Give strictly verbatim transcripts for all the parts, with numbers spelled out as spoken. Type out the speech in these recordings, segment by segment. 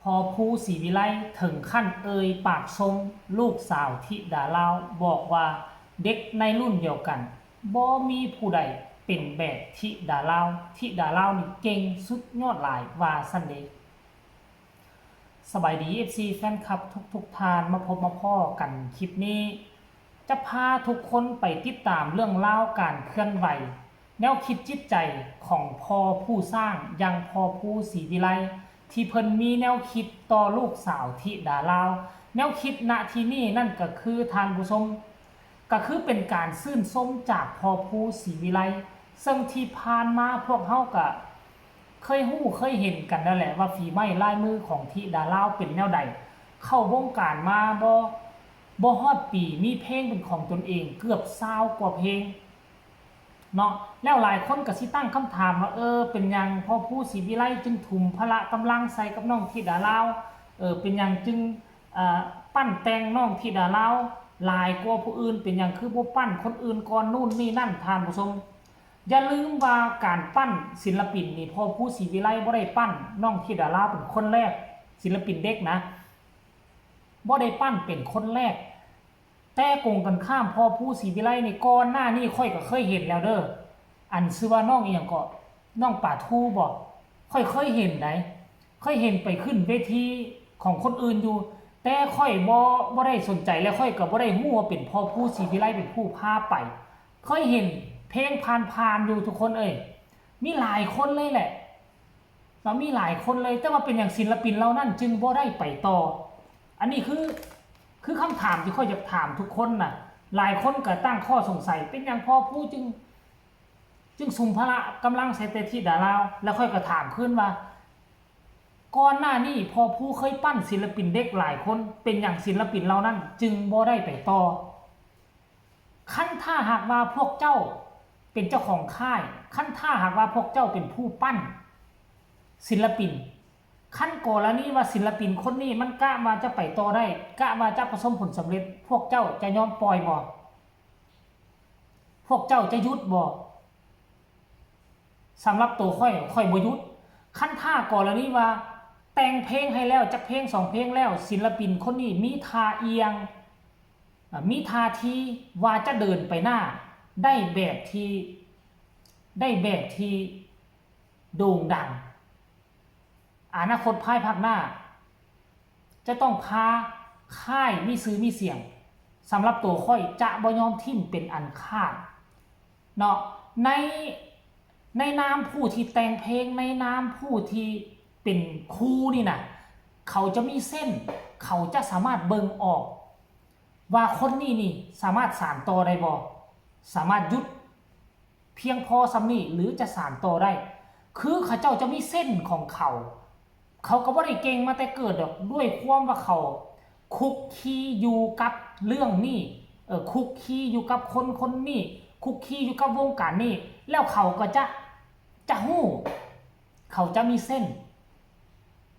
พอภูศรีวิไลเถิงขั้นเอ่ยปากชมลูกสาวธิดาลาว บอกว่าเด็กในรุ่นเดียวกันบ่มีผู้ใดเป็นแบบธิดาลาว ธิดาลาวนี่เก่งสุดยอดหลายว่าซั่นเด้ สบายดี เอฟซี แฟนคลับทุกๆท่าน มาพบมาพ้อกันคลิปนี้ จะพาทุกคนไปติดตามเรื่องราวการเคลื่อนไหว แนวคิดจิตใจของพอภูสร้างอย่างพอภูศรีวิไล ที่เพิ่นมีแนวคิดต่อลูกสาวธิดาลาว แนวคิดณที่นี่นั่นก็คือท่านผู้ชม ก็คือเป็นการชื่นชมจากพอภูศรีวิไล ซึ่งที่ผ่านมาพวกเฮาก็เคยฮู้เคยเห็นกันแล้วแหละว่าฝีไม้ลายมือของธิดาลาวเป็นแนวใด เข้าวงการมาบ่บ่ฮอดปีมีเพลงเป็นของตนเองเกือบซาวกว่าเพลงเนาะ แล้วหลายคนก็สิตั้งคำถามว่า เออ เป็นหยังพอภูศรีวิไลจึงทุ่มพละกำลังใส่กับน้องธิดาลาว เออ เป็นหยังจึง เอ่อ ปั้นแต่งน้องธิดาลาวหลายกว่าผู้อื่น เป็นหยังคือบ่ปั้นคนอื่นก่อนนู่นนี่นั่น ท่านผู้ชม อย่าลืมว่าการปั้นศิลปินนี่พอภูศรีวิไลบ่ได้ปั้นน้องธิดาลาวเป็นคนแรก ศิลปินเด็กนะ บ่ได้ปั้นเป็นคนแรก แต่กงกันข้ามพอภูศรีวิไลนี่ก่อนหน้านี้ข้อยก็เคยเห็นแล้วเด้อ อันชื่อว่าน้องอีหยังเกาะ น้องปาทูบ่ ข้อยเคยเห็นได เคยเห็นไปขึ้นเวทีของคนอื่นอยู่ แต่ข้อยบ่บ่ได้สนใจและข้อยก็บ่ได้ฮู้ว่าเป็นพอภูศรีวิไลเป็นผู้พาไป เคยเห็นเพลงผ่านๆอยู่ทุกคนเอ้ย มีหลายคนเลยแหละ เรามีหลายคนเลย แต่ว่าเป็นหยังศิลปินเหล่านั้นจึงบ่ได้ไปต่อ อันนี้คือ คือคำถามที่ข้อยอยากถามทุกคนน่ะ หลายคนก็ตั้งข้อสงสัย เป็นหยังพอภูจึง จึงสุมพละกำลังใส่แต่ธิดาลาว แล้วข้อยก็ถามคืนว่า ก่อนหน้านี้พอภูเคยปั้นศิลปินเด็กหลายคน เป็นหยังศิลปินเหล่านั้นจึงบ่ได้ไปต่อ คันถ้าหากว่าพวกเจ้าเป็นเจ้าของค่าย คันถ้าหากว่าพวกเจ้าเป็นผู้ปั้นศิลปิน คันกรณีว่าศิลปินคนนี้มันกะว่าจะไปต่อได้ กะว่าจะประสบผลสำเร็จ พวกเจ้าจะยอมปล่อยบ่ พวกเจ้าจะหยุดบ่ สำหรับตัวข้อย ข้อยบ่หยุด คันถ้ากรณีว่าแต่งเพลงให้แล้วจักเพลงสองเพลงแล้ว ศิลปินคนนี้มีท่าเอียง อ่ะ มีท่าทีว่าจะเดินไปหน้า ได้แบบที่ ได้แบบที่โด่งดัง อนาคตภายภาคหน้า จะต้องพาค่ายมีชื่อมีเสียง สำหรับตัวข้อยจะบ่ยอมถิ่มเป็นอันขาดเนาะ ใน ในนามผู้ที่แต่งเพลง ในนามผู้ที่เป็นครูนี่นะ เขาจะมีเส้น เขาจะสามารถเบิ่งออก ว่าคนนี้นี่สามารถสานต่อได้บ่ สามารถหยุดเพียงพอส่ำนี้ หรือจะสานต่อได้ คือเขาเจ้าจะมีเส้นของเขา เขาก็บ่ได้เก่งมาแต่เกิดดอก ด้วยความว่าเขาคุกคีอยู่กับเรื่องนี้ เออ คุกคีอยู่กับคนคนนี้ คุกคีอยู่กับวงการนี้ แล้วเขาก็จะ จะฮู้ เขาจะมีเส้น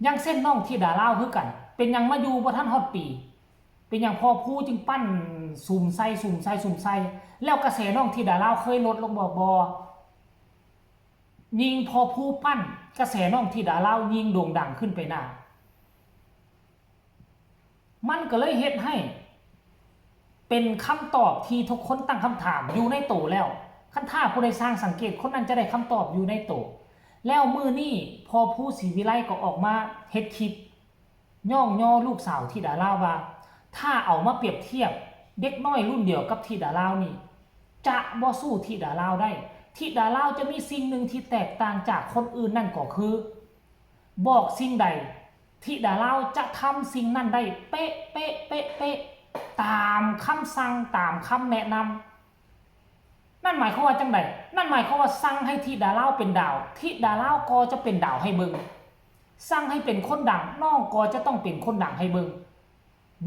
อย่างเส้นน้องธิดาลาวคือกัน เป็นหยังมาอยู่บ่ทันฮอดปี เป็นหยังพอภูจึงปั้นสุมใส่ สุมใส่ สุมใส่ แล้วกระแสน้องธิดาลาวเคยลดลงบ่ บ่ ยิ่งพอภูปั้น กระแสน้องธิดาลาวยิ่งโด่งดังขึ้นไปหน้า มันก็เลยเฮ็ดให้ เป็นคำตอบที่ทุกคนตั้งคำถามอยู่ในโตแล้ว คันถ้าผู้ใดช่างสังเกต คนนั้นจะได้คำตอบอยู่ในโต แล้วมื้อนี้พอภูศรีวิไลก็ออกมาเฮ็ดคลิป ย่องยอลูกสาวธิดาลาวว่า ถ้าเอามาเปรียบเทียบเด็กน้อยรุ่นเดียวกับธิดาลาวนี่ จะบ่สู้ธิดาลาวได้ ธิดาลาวจะมีสิ่งหนึ่งที่แตกต่างจากคนอื่นนั่นก็คือ บอกสิ่งใด ธิดาลาวจะทำสิ่งนั้นได้เป๊ะเป๊ะเป๊ะเป๊ะ ตามคำสั่ง ตามคำแนะนำ นั่นหมายความว่าจังใด นั่นหมายความว่าสั่งให้ธิดาลาวเป็นดาว ธิดาลาวก็จะเป็นดาวให้เบิ่ง สั่งให้เป็นคนดัง น้องก็จะต้องเป็นคนดังให้เบิ่ง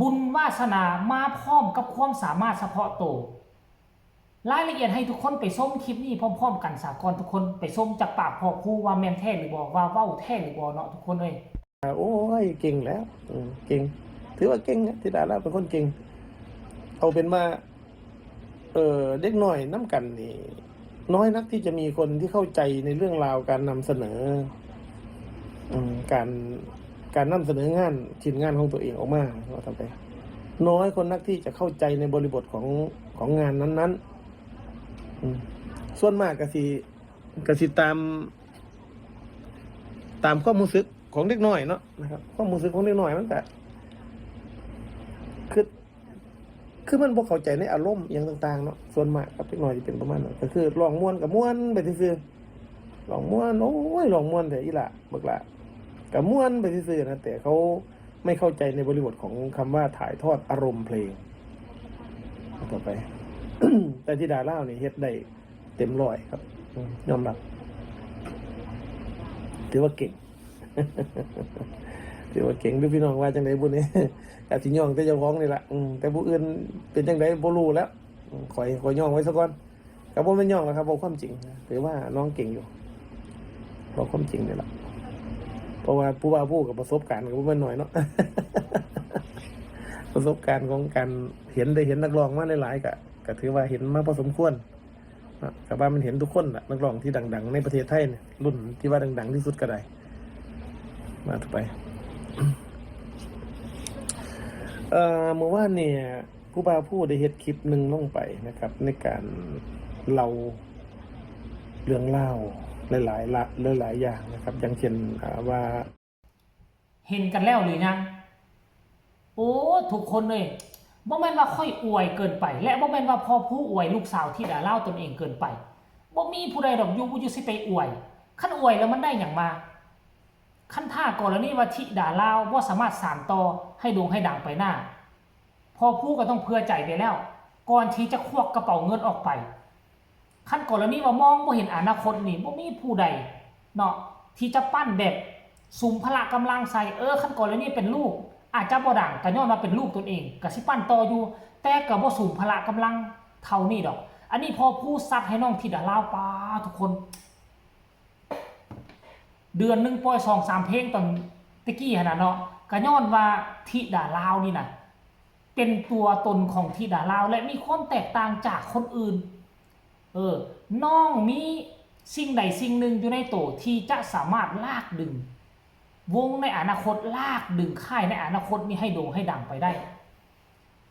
บุญวาสนามาพร้อมกับความสามารถเฉพาะตัว รายละเอียดให้ทุกคนไปชมคลิปนี้พร้อมๆกัน สากลทุกคนไปชมจากปากพอภูว่าแม่นแท้หรือบ่ ว่าเว้าแท้หรือบ่เนาะทุกคนเอ้ย โอ้ย เก่งแล้ว เออ เก่ง ถือว่าเก่งนะ ธิดาลาวเป็นคนเก่ง เอาเป็นว่า เออ เด็กน้อยนำกันนี่ น้อยนักที่จะมีคนที่เข้าใจในเรื่องราวการนำเสนอ อืม การ การนำเสนองานชิ้นงานของตัวเองออกมาว่าซั่นไป น้อยคนนักที่จะเข้าใจในบริบทของของงานนั้นๆ อืม ส่วนมากก็สิก็สิตาม ตามความรู้สึกของเด็กน้อยเนาะนะครับ ความรู้สึกของเด็กน้อยมันก็คือ คือมันบ่เข้าใจในอารมณ์อหย่างต่างๆเนาะ ส่วนมากกับเด็กน้อยจะเป็นประมาณนั้น ก็คือร้องม่วนก็ม่วนไปซื่อๆ ร้องม่วน โอ้ย ร้องม่วนแท้อีหล่า บักหล่า ก็ม่วนไปซื่อๆนะ แต่เขาไม่เข้าใจในบริบทของคำว่าถ่ายทอดอารมณ์เพลง ต่อไป แต่ธิดาลาวนี่เฮ็ดได้เต็มร้อยครับ อืม ยอมรับ ถือว่าเก่ง ถือว่าเก่งเด้อพี่น้อง ว่าจั่งใด๋บุนี่ อาจสิย่องแต่เจ้าของนี่ล่ะ อืม แต่ผู้อื่นเป็นจั่งใด๋บ่รู้แล้ว อืม ข้อย ข้อยย่องไว้ซะก่อน ก็บ่แม่นย่องหรอกครับ เว้าความจริง ถือว่าน้องเก่งอยู่ เว้าความจริงนี่ล่ะ เพราะว่าผู้บ่าวผู้ก็ประสบการณ์ก็บ่แม่นน้อยเนาะ ประสบการณ์ของการเห็น ได้เห็นนักร้องมาหลายๆ ก็ ก็ถือว่าเห็นมาพอสมควร เนาะ ก็ว่ามันเห็นทุกคนล่ะ นักร้องที่ดังๆ ในประเทศไทยเนี่ย รุ่นที่ว่าดังๆ ที่สุดก็ได้ มาต่อไป เอ่อ เมื่อวานเนี่ย ผู้บ่าวผู้ได้เฮ็ดคลิปหนึ่งลงไปนะครับ ในการเล่าเรื่องราวหลายๆ ละ หลายๆ อย่างนะครับ อย่างเช่น อ่า ว่า เห็นกันแล้วหรือยัง โอ้ ทุกคนเลย บ่แม่นว่าข้อยอวยเกินไป และบ่แม่นว่าพ่อผู้อวยลูกสาวธิดาลาวตนเองเกินไป บ่มีผู้ใดดอกอยู่ อยู่สิไปอวย คันอวยแล้วมันได้หยังมา คันถ้ากรณีว่าธิดาลาวบ่สามารถสานต่อให้โด่งให้ดังไปหน้า พ่อผู้ก็ต้องเผื่อใจไปแล้ว ก่อนที่จะควักกระเป๋าเงินออกไป คันกรณีว่ามองบ่เห็นอนาคตนี่ บ่มีผู้ใดเนาะ ที่จะปั้นแบบสุมพละกำลังใส่ เออ คันกรณีเป็นลูก อาจจะบ่ดัง ก็ย้อนว่าเป็นลูกตนเอง ก็สิปั้นต่ออยู่ แต่ก็บ่สุมพละกำลังเท่านี้ดอก อันนี้พ่อผู้ซัดให้น้องธิดาลาว ป๊าด ทุกคน เดือนหนึ่งปล่อยสองสามเพลงตอนตะกี้หั้นน่ะเนาะ ก็ย้อนว่าธิดาลาวนี่น่ะ เป็นตัวตนของธิดาลาว และมีความแตกต่างจากคนอื่น เออ น้องมีสิ่งใดสิ่งหนึ่งอยู่ในโตที่จะสามารถลากดึง วงในอนาคต ลากดึงค่ายในอนาคตนี่ให้โด่งให้ดังไปได้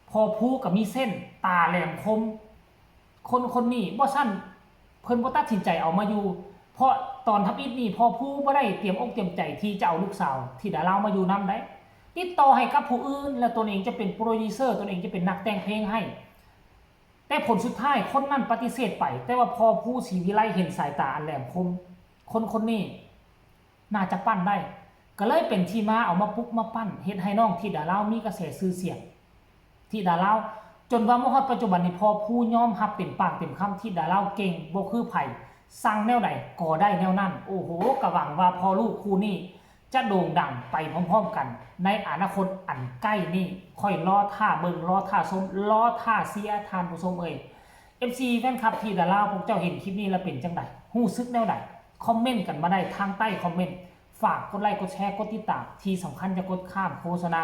พ่อผู้ก็มีเส้น ตาแหลมคม คนคนนี้ บ่ซั้น เพิ่นบ่ตัดสินใจเอามาอยู่ เพราะตอนทำอิฐนี่ พ่อผู้บ่ได้เตรียมอกเตรียมใจที่จะเอาลูกสาวธิดาลาวมาอยู่นำได้ ติดต่อให้กับผู้อื่น แล้วตนเองจะเป็นโปรดิวเซอร์ ตนเองจะเป็นนักแต่งเพลงให้ แต่ผลสุดท้ายคนนั้นปฏิเสธไป แต่ว่าพ่อผู้ศรีวิไลเห็นสายตาอันแหลมคม คนคนนี้น่าจะปั้นได้ ก็เลยเป็นที่มาเอามาปลุกมาปั้น เฮ็ดให้น้องธิดาลาวมีกระแสชื่อเสียง ธิดาลาว จนว่ามาฮอดปัจจุบันนี้พ่อผู้ยอมรับเต็มปากเต็มคำ ธิดาลาวเก่ง บ่คือไผ สั่งแนวใดก็ได้แนวนั้น โอ้โห ก็หวังว่าพ่อลูกคู่นี้จะโด่งดังไปพร้อมๆกัน ในอนาคตอันใกล้นี้ ข้อยรอท่าเบิ่ง รอท่าชม รอท่าเชียร์ ท่านผู้ชมเอ่ย เอฟซี แฟนคลับธิดาลาว พวกเจ้าเห็นคลิปนี้แล้วเป็นจั่งใด รู้สึกแนวใด คอมเมนต์กันมาได้ทางใต้คอมเมนต์ ฝากกดไลค์ กดแชร์ กดติดตาม ที่สำคัญอย่ากดข้ามโฆษณา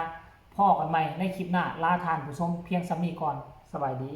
พ้อกันใหม่ในคลิปหน้า ลาท่านผู้ชมเพียงส่ำนี้ก่อน สบายดี